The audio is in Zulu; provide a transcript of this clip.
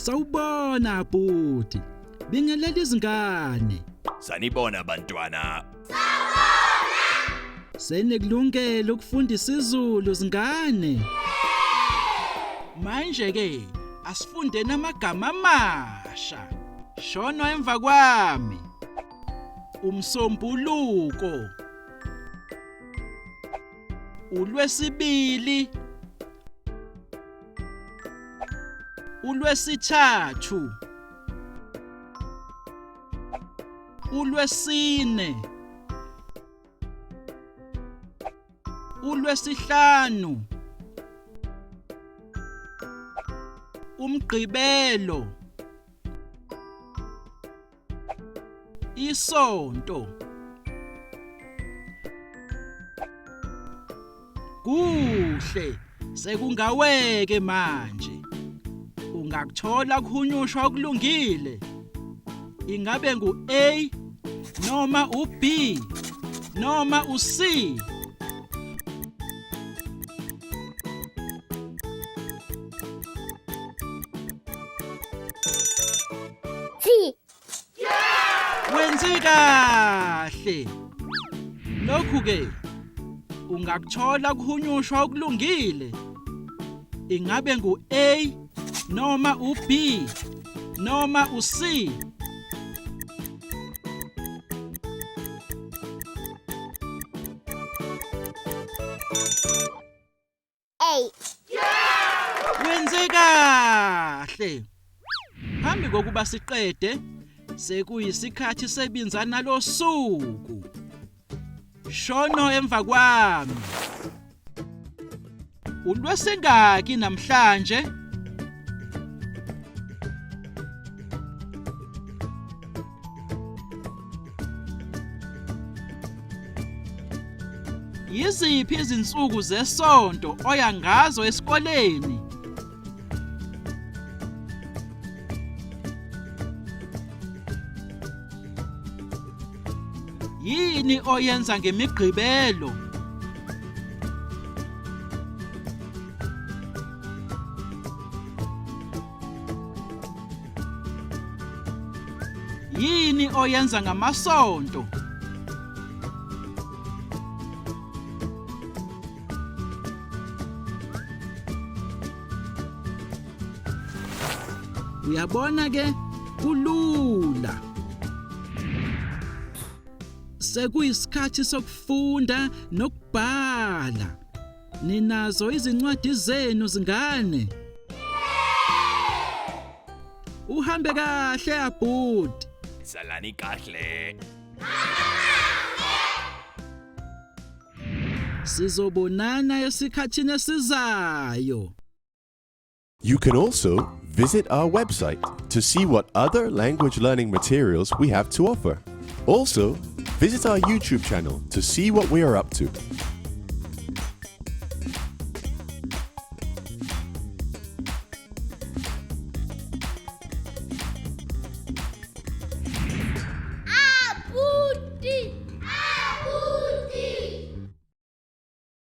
Sawubona bhuti. Bingelela izingane. Sanibona bantwana. Senikulungele ukufunda isiZulu zingane. Manje ke asifunde namagama amasha. Shono emva kwami. Umsombuluko. Ulwesibili. Ulwesithathu. Ulwesine. Ulwesihlanu. Umgqibelo. Isonto. Kuhle sekungaweke manje. Ungakuthola kuhunyushwa okulungile. Ingabe ngu A noma u B noma u C? C. Wenze kahle. Lokhu ke ungakuthola kuhunyushwa okulungile. Ingabe ngu A noma u B noma u C? A. Wenze kahle. Phambi kokuba siqede sekuyisikhathi sebinzana losuku. Shono emva kwami. Ulwesingaki namhlanje? Yiziphi izinsuku zesonto oya ngazo esikoleni? Yini oyenza ngemigqibelo? Yini oyenza ngamasonto? Uyabona ke kulula. Sekuyisikhathi sokufunda nokubhala. Ninazo izincwadi zenu zingane? Uhambe kahle abhuti. Salani kahle. Sizobonana esikhathini esizayo. You can also visit our website to see what other language learning materials we have to offer. Also, visit our YouTube channel to see what we are up to.